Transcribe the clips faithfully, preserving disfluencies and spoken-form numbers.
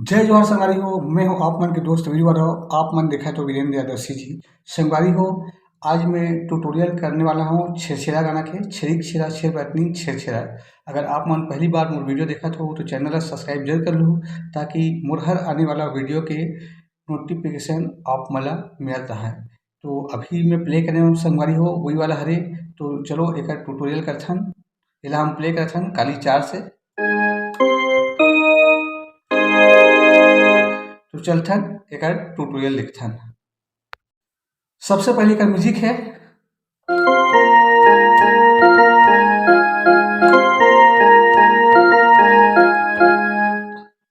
जय जोहार संगवारी हो, मैं हूं आप मन के दोस्त वीरू यादव। आप मन देखत हो वीरेंद्र यादव सीजी। संगवारी हो, आज मैं ट्यूटोरियल करने वाला हूं छेरछेरा गाना के, छेरिक छेरा छेर बरतनी छेरछेरा। अगर आप मन पहली बार मोर वीडियो देखत हो तो चैनल ला सब्सक्राइब जरूर कर लू, ताकि मोर हर आने वाला वीडियो के नोटिफिकेशन आप मन ला मिलत रहे। तो अभी मैं प्ले करने वाला हूं संगवारी हो, वही वाला हरे। तो चलो एकर ट्यूटोरियल करथन। एला हम प्ले करथन काली चार से। तो चलथन एकर ट्यूटोरियल देखथन। सबसे पहले एकर म्यूजिक है।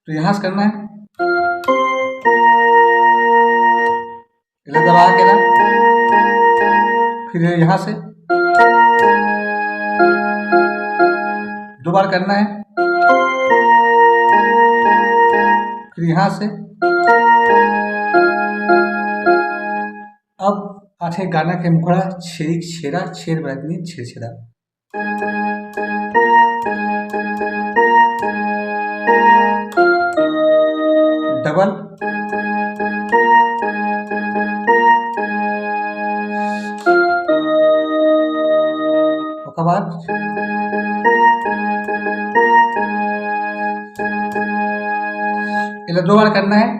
तो यहां से करना है, इधर दबा के ना, फिर यहां से दो बार करना है, फिर यहां से। अब आथे गाना के मुखड़ा, छेरिक छेरा छेर बरतनी छेरछेरा। डबल। ओकर बाद एला दो बार करना है।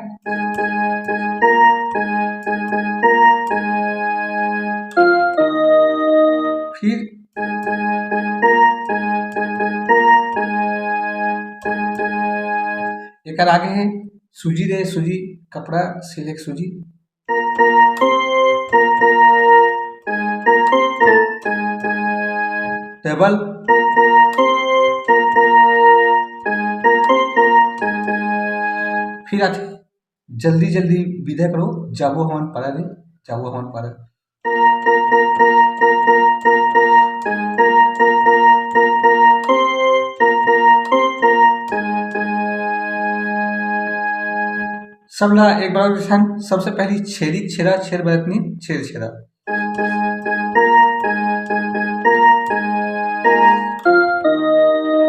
फिर एकर आगे है सूजी रे सूजी, कपड़ा सिले के सूजी। डबल। फिर आथे जल्दी जल्दी विदा करो, जाबो हमन पारा रे, जाबो हमन पारा। सबला एक बार और दिखान, सबसे पहली छेरी छेरा छेर बरतनी छेर छेरा।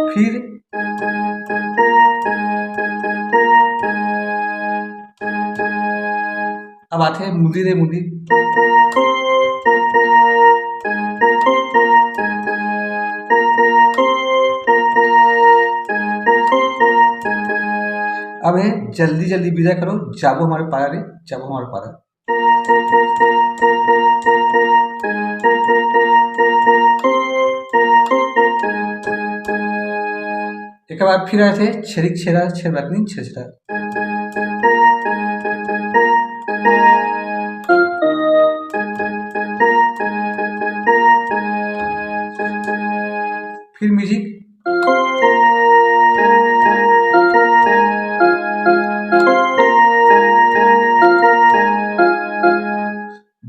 फिर अब आथे मुदी रे मुदी। अब हे जल्दी जल्दी विदा करो, जाबो हमर पारा रे, जाबो हमर पारा। एकर बाद फिर आथे छेरिक छेरा छेर बरतनी छेर छेरा। फिर म्यूजिक।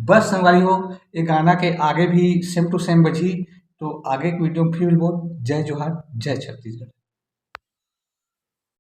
बस संगवारी हो, ये गाना के आगे भी same to same बजी। तो आगे के वीडियो में फिर मिलबो। जय जोहार, जय छत्तीसगढ़।